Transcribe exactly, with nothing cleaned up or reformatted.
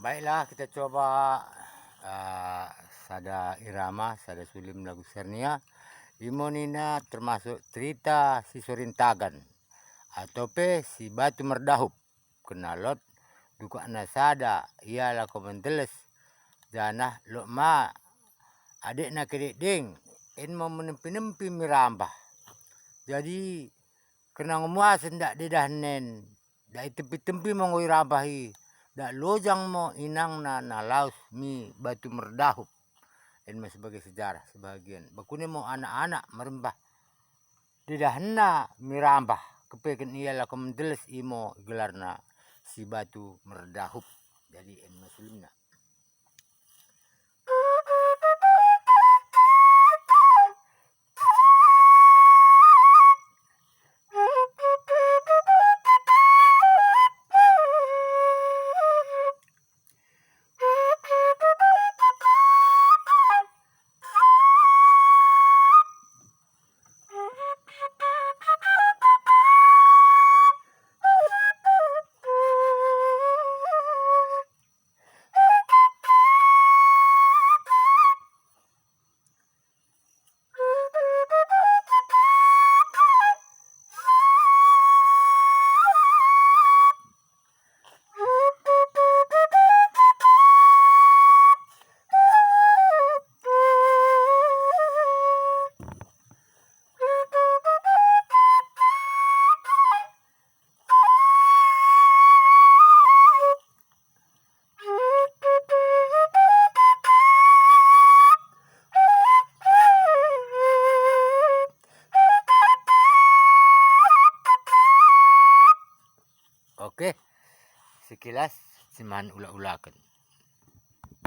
Baiklah, kita coba, eh, sada irama, sada sulim lagu Sernia. Imo nina termasuk cerita si Sorintagan, atau pe si Batu Merdahup. Kena lot dukakna sada ia lako menteles, janah lot ma adekna kedekdeng, en mo menempi-nempi mi rambah. Jadi, kena ngo muasen dak dedahen en, dak itempi-tempi mo ngo i rambah i, dak lojang mo inangna nalaus mi Batu Merdahup. En mo sebagai sejarah sebagian. Bakune mo anak-anak merembah dedahenna mi rambah, kepeken ia lako menteles, imo gelarna si Batu Merdahup. Jadi en mo sulimna. Oke, sekilas siman ula-ulaken.